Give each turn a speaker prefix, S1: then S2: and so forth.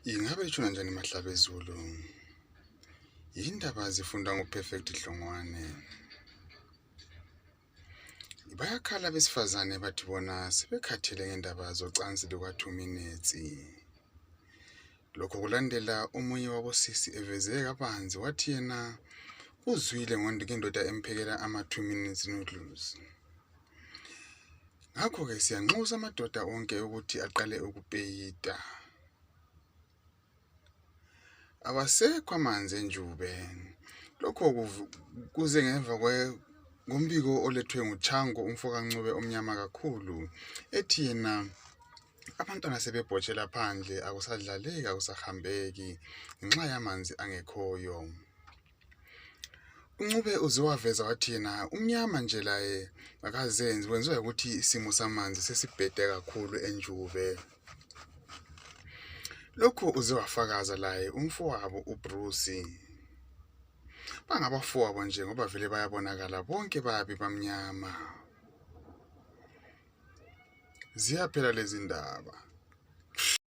S1: Ingabe lishona njani mahlaba ezulu? Yindaba zifunda ngoPerfect Hlongwane. Bayakhala besifazane bathi bona sebekhathele ngendaba zocansi luka 2 minutes. Lokho kulandela omunye wabosisi eveze kabanzi wathi yena uzwile ngendoda emphekela ama 2 minutes noodles. Ngakho ke siyanxusa amadoda onke ukuthi aqale ukupeyita. Awasekho amanzi enjube. Lokho kuze ngemva ngombiko olethwe nguChango umfokancube omnyama kakhulu ethi yena abantwana sebebhotshela phandle akusadlaleki akusahambeki ngenxa yamanzi angekhoyo. Uncube uzowaveza wathi yena umnyama nje laye akazenzi wenziwa ukuthi isimo samanzi sesibhede kakhulu enjube. Lokho uzowafakaza laye umfowabo uBruce. Bangabafowabo nje ngoba vele bayabonakala bonke babi bamnyama. Ziyaphela lezi ndaba.